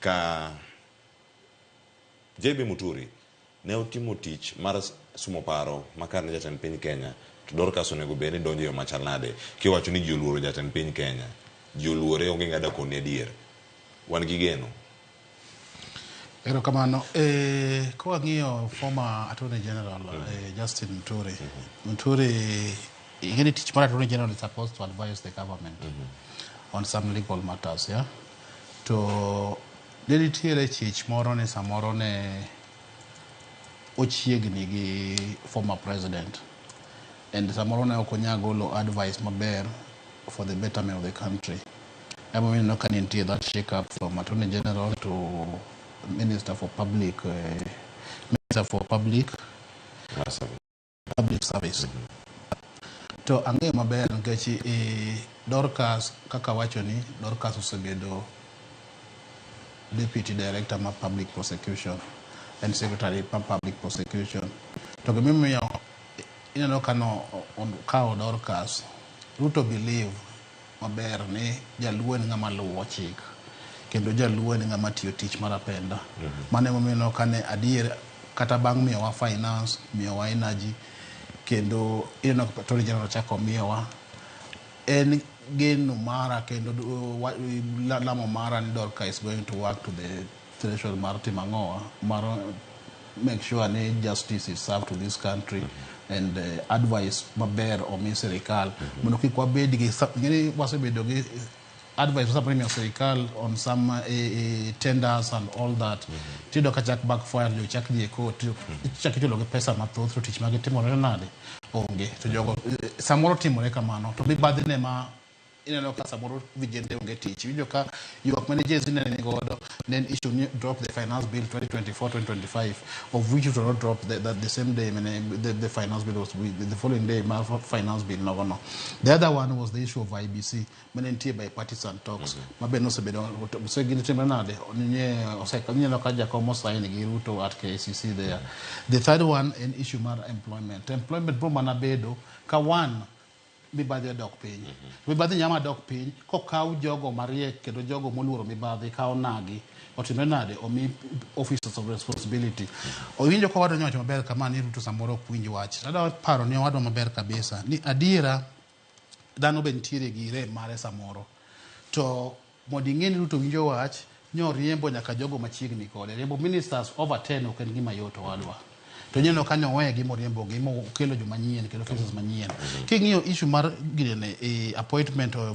Ka JB Muturi ne otimo tich mar sumo paro makare ne jatend piny Kenya, to Dorcas onego bed ni donjo e yo machal nade? Kiwacho ni ji oluoro jatend piny Kenya, ji oluore, onge ng'ada koni adier. Wan gi geno. Erokamano. Ka wang'iyo former Attorney General Justin Muturi, Muturi, ing'e ni tich mar Attorney General is supposed to advise the government on some legal matters, yeah? To ne nitiere chich moro ni samoro ne ochiegni gi former president and samoro ne ok onyal golo advice maber for the betterment of the country. Emomiyo ineno ka nitie that shake up from Attorney General to Minister for Public Public Service. To ang'eyo maber nikech Dorcas, kaka wacho ni Dorcas osebedo Deputy Director ma Public Prosecution and Secretary ma Public Prosecution. To gimomiyo ineno ka no okawo Dorcas, Ruto believe maber ni Jaluo en ng'ama luwo chik kendo Jaluo en ng'ama tiyo tich mar apenda. Mano emomiyo ineno ka ne adier kata bang' miyowa finance, miyowa energy, kendo ineno ka Attorney General chako miyowa, en geno mara kendo lamo mara ni Dorcas is going to work to the threshold mar timo ang'owa mar make sure ni justice is served to this country and advice maber omi sirikal mondo kik wabed gi ing'eni wasebedo gi advice samoro imiyo sirikal on some tenders and all that, tiyudo ka chak backfire, jogo chak dhi e court, chak ichulo gi pesa mathoth to tich magitimore nade onge. To jogo samoro timore kamano to mibadhi ne ma ineno ka samoro vijende onge tich. Iwinjo ka ywak mane Gen Z ne ni godo ne en issue ni drop the finance bill 2024-2025, of which it will not drop the same day mane the finance bill was, the following day mar finance bill nogo no. The other one was the issue of IEBC mane nitie bipartisan talks ma be nosebedo osegitimre nade nye ineno ka Jakom osign gi Ruto at KICC there. The third one en issue mar employment. Employment bro mana bedo ka one mibadhi odok piny. Mibadhi nyama dok piny kokaw jogo mariek kendo jogo moluoro mibadhi kaw nagi otimre nade omi officers of responsibility. Owinjo ka owadwa nyowacho maber kama ni Ruto samoro ok winj wach. Adwa paro ni owadwa maber kabisa ni adiera dhano be nitiere gi rem mare samoro. To mondo ing'e ni Ruto winjo wach, nyoriembo nyaka jogo machiegni kode. Riembo ministers over 10 ok en gima yot, owadwa. To ineno ka nowegi moriembogi mokelo joma nyien kendo faces manyien. King'iyo issue mar ginene, appointment of